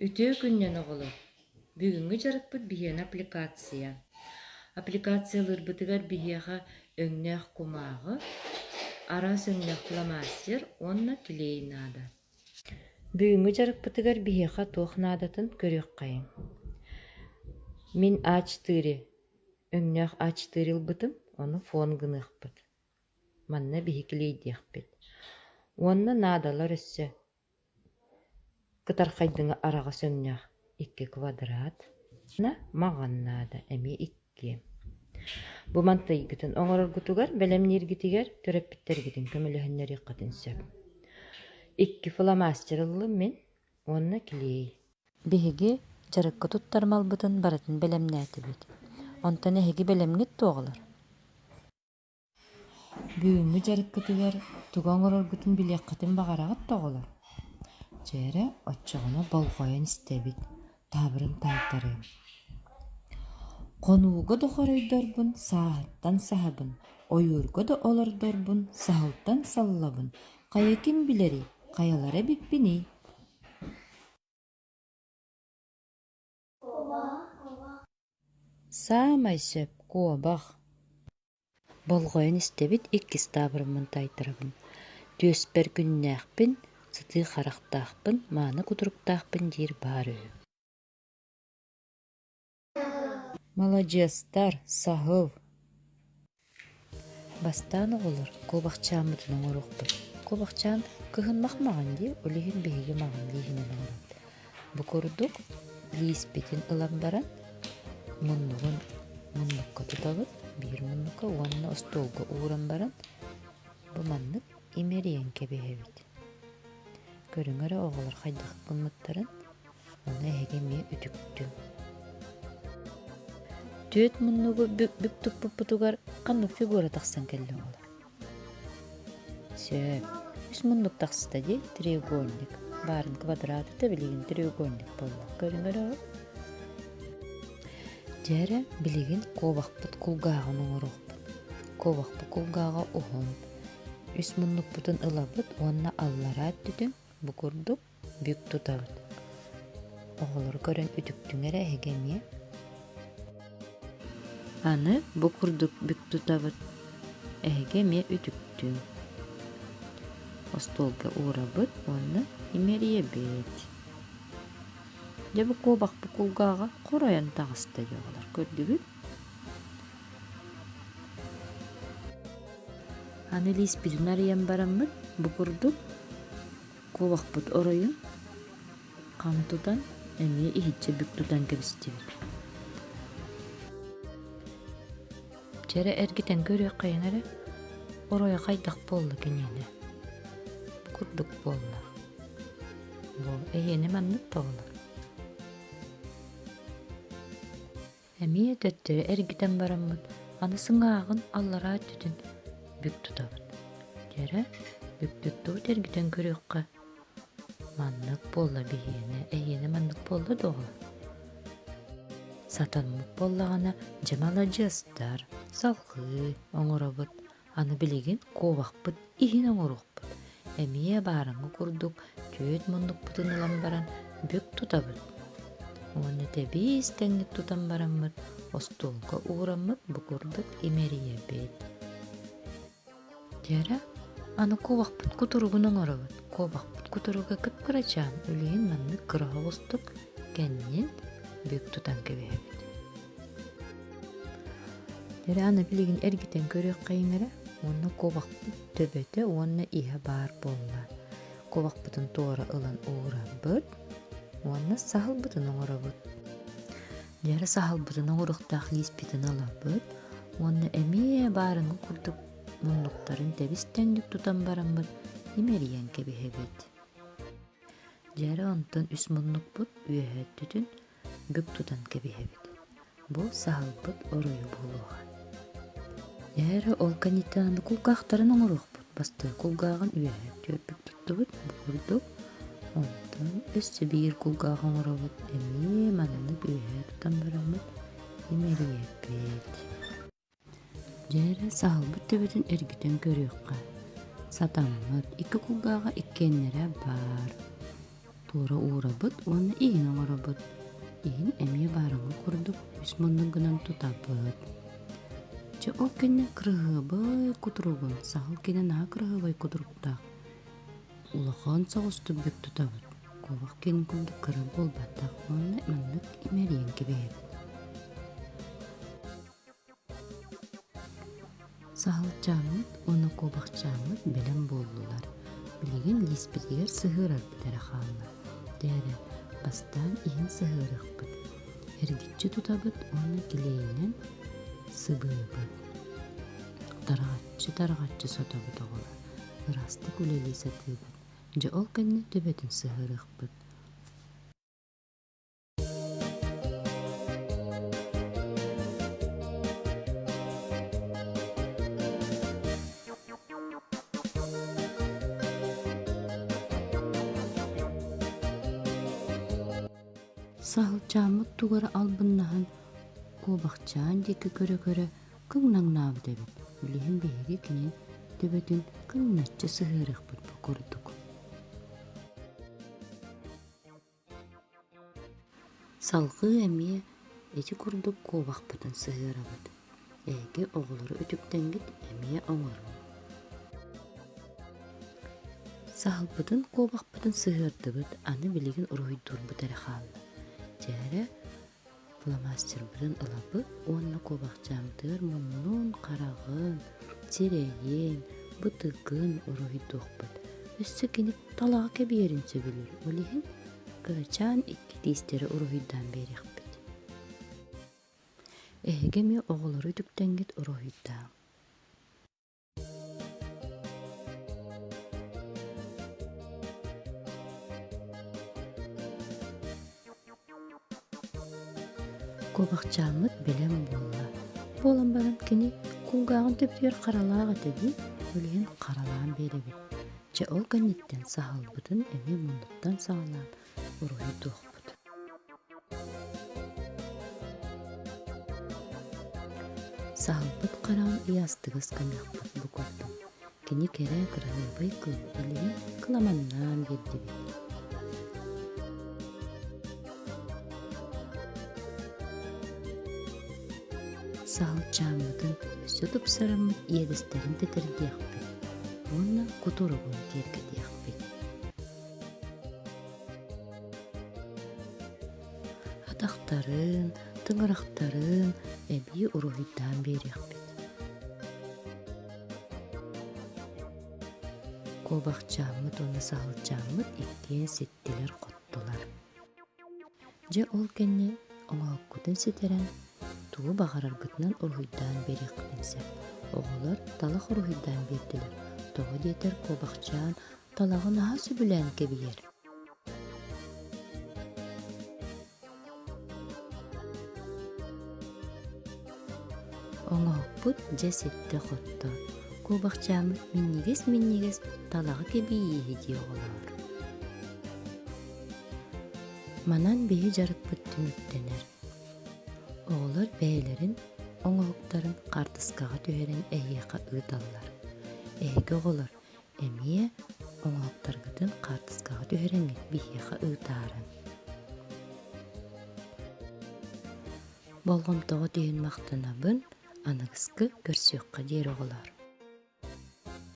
Үтүө күнүнэн оҕолор! Бүгүҥҥү дьарыкпыт биһиэнэ аппликация. Аппликациялыырбытыгар биһиэхэ өҥнөөх кумааҕы, араас өҥнөөх фломастер уонна клей наада. Бүгүҥҥү дьарыкпытыгар биһиэхэ туох наадатын көрүөххэйиҥ. Мин А четыре өҥнөөх А четыре ылбытым, ону фон гыныахпыт. Манна биһи клейдиэхпит. Уонна наадалар өссө Кытархайдыҥы араҕас өҥнөөх икки квадрат маҕан наада эмиэ икки. Бу мантыйгытын оҥороргутугар, бэлэмнииргитигэр төрөппүттэргитин көмөлөһүннэриэххитин сөп. Икки фломастер ыллым мин уонна клей. Биһиги дьарыкка туттар малбытын барытын бэлэмнээтибит. Онтон эһиги бэлэмҥит туоҕулар? Бүгүҥҥү дьарыккытыгар тугу оҥороргутун билиэххитин баҕараҕыт да оҕолор? Дьэ эрэ, оччоҕуна болҕойон истэбит, таабырын таайтарыам. Хонууга да хоройдорбун сааһыттан саһабын, ойуурга да олордорбун саһылтан саллабын, хайа ким билэрий, хайалара эбиппиний? Саамай сөп куобах Болҕойон истэбит иккис таабырыммын таайтарабын: «Түөспэр күннээхпин, сытыы харахтаахпын, мааны кутуруктаахпын» диир баар үһү Маладьыастар, саһыл Бастаан оҕолор куобахчааммытын оҥоруохпут. Куобахчаан кыһын мах-маҕан дии, ол иһин биһиги маҕан лииһинэн оҥоробут. Бу курдук лииспитин ылан баран муннугун муннукка тутабыт, биир муннукка уонна остуолга ууран баран бу маннык имэрийэн кэбиһэбит. Көрүҥ эрэ оҕолор хайдах гыммыттарын, ону эһиги эмиэ үтүктүҥ. Түөрт муннугу бүк туппуппутугар ханнык фигура тахсан кэллэ оҕолор? Сөп. Үс муннук тахсыта дии, треугольник. Баарын квадраты да билигин треугольник буолла. Көрүҥ эрэ ол. Дьэ эрэ, билигин куобахпыт кулгааҕын оҥоруохпут. Куобахпыт кулгааҕа уһун. Үс муннукпутун ылабыт уонна аллараа өттүтүн бу курдук бүк тутабыт. Оҕолору көрөн үтүктүҥ эрэ эһиги эмиэ. Аны бу курдук бүк тутабыт. Эһиги эмиэ үтүктүҥ. Остуолга уурабыт уонна имэрийэбит. Дьэ бу куобахпыт кулгааҕа хоройон таҕыста дии оҕолор көрдүгүт? Аны илииспитин арыйан бараммыт бу курдук Куобахпыт оройун хам тутан, эмиэ иһиччэ бүк тутан кэбистибит. Чэ эрэ эргитэн көрүөххэйиҥ эрэ, оройо хайдах буолла киниэнэ? Бу курдук буолла. Бу эһиэнэ маннык да оҕолор. Эмиэ төттөрү эргитэн бараммыт, аны сыҥааҕын аллараа өттүтүн бүк тутабыт. Дьэрэ, бүк туттубут эргитэн көрүөххэ, маннык буолла биһиэнэ, эһиэнэ маннык буолла дуо? Сатаммыт буоллаҕына, дьэ маладьыастар, салҕыы оҥоробут. Аны билигин куобахпыт иһин оҥоруохпут. Эмиэ баарыҥҥы курдук түөрт муннукпутун ылан баран бүк тутабыт. Уонна тэбиис тэҥник тутан бараммыт остуолга уураммыт бу курдук имэрийэбит. Дьэрэ, аны куобахпыт кутуругун оҥоробут. Куобахпыт кутуруга кып-кырачаан, үлүһүн маннык кыра оҕустук кэннин бүк тутан кэбиһэбит. Эрэ аны билигин эргитэн көрүөххэйиҥ эрэ уонна куобахпыт төбөтө уонна иһэ баар буолла. Куобахпытын туора ылан уурабыт уонна саһылбытын оҥоробут. Дьэ саһылбытын оҥоруохтаах лииспитин ылабыт уонна эмиэ баарыҥҥы курдук муннуктарын тэбис-тэҥник тутан бараммыт имэрийэн кэбиһэбит. Дьэ эрэ онтон үс муннукпут үөһэ өттүтүн бүк тутан кэбиһэбит. Бу саһылбыт оройо буолуоҕа. Эрэ ол кэнниттэн аны кулгаахтарын оҥоруохпут. Бастакы кулгааҕын үөһэ түөрт бүк туттубут, бу курдук. Онтон өссө биир кулгаах оҥоробут. Эмиэ маннык үөһэ тутан бараммыт имэрийэбит. Дьэ эрэ саһылбыт төбөтүн эргитэн көрүөххэ. Сатаммыт, икки кулгааҕа иккиэннэрэ баар. Туора уурабыт уонна иһин оҥоробут. Иһин эмиэ баарыҥҥы курдук үс муннук гынан тутабыт. Дьэ ол кэннэ кырыһыабай кутуругун, саһыл кэнэ наһаа кырыһыабай кутуруктаах. Улахан соҕустук бүк тутабыт. Куобах киэнин курдук кыра буолбатах уонна маннык имэрийэн кэбиһэбит. Саһылчааммыт уонна куобахчааммыт бэлэм буоллулар. Билигин лииспитигэр сыһыарарбыт эрэ хаалла. Дьэ эрэ, бастаан иһин сыһыарыахпыт. Эргиччи тутабыт уонна килиэйинэн сыбыыбыт. Тарҕаччы-тарҕаччы сотобут оҕолор. Ыраастык үлэлии сатыыбыт. Дьэ ол кэннэ төбөтүн сыһыарыахпыт. Саһылчааммыт тугу эрэ албыннаһан, куобахчаан диэки көрө-көрө кыҥнаҥнаабыт эбит. Билигин биһиги кини төбөтүн кыҥначчы сыһыарыахпыт бу курдук. Салгыы эмиэ ити курдук куобахпытын сыһыарабыт. Эһиги оҕолору үтүктэҥҥит эмиэ оҥоруҥ. Саһылбытын куобахпытын сыһыардыбыт, аны билигин уруһуйдуурбут эрэ хаалла. Дьэ эрэ, фломастербытын ылабыт уонна куобахчааммытыгар муннун, хараҕын, сирэйин, бытыгын уруһуйдуохпут. Өссө кини талаҕы кэбиһэрин сөбүлүүр, ол иһин кырачаан икки тиистэри уруһуйдаан биэриэхпит. Эһиги эмиэ оҕолору үтүктэҥҥит уруһуйдааҥ. Куобахчааммыт бэлэм буолла. Буолан баран кини кулгааҕын төбөтүгэр харалаах этэ дии, ол иһин харалаан биэрэбит. Чэ ол кэнниттэн саһылбытын эмиэ муннуттан саҕалаан уруһуйдуохпут. Саһылбыт хараҕын ыйаастыгас гыныахпыт бу курдук. Кини кэрэ кыраһыабай кыыл илиһин кыламаннаан биэрдибит. Саһылчааммытын өссө тупсараммыт иэдэстэрин тэтэрдиэхпит уонна кутуругун киэргэтиэхпит. Атахтарын, тыҥырахтарын эбии уруһуйдаан биэриэхпит. Куобахчааммыт уонна саһылчааммыт иккиэн ситтилэр-хоттулар. Дьэ ол кэннэ оҥоһуккутун ситэрэн, тугу баҕараргытынан уруһуйдаан биэриэххитин сөп. Оҕолор талах уруһуйдаан биэрдилэр, тоҕо диэтэр куобахчаан талаҕы наһаа сөбүлээн кэбиһэр. Оҥоһукпут дьэ ситтэ-хотто, куобахчааммыт минньигэс-минньигэс талаҕы кэбийииһи дии оҕолоор. Манан биһи дьарыкпыт түмүктэнэр. Оҕолор бэйэлэрин оҥоһуктарын хаартыскаҕа түһэрэн эһиэхэ ыыталлар. Эһиги оҕолор эмиэ оҥоһуктаргытын хаартыскаҕа түһэрэҥҥит биһиэхэ ыытаарыҥ. Болҕомтоҕут иһин махтанабын, аныгыскы көрсүөххэ диэри оҕолоор.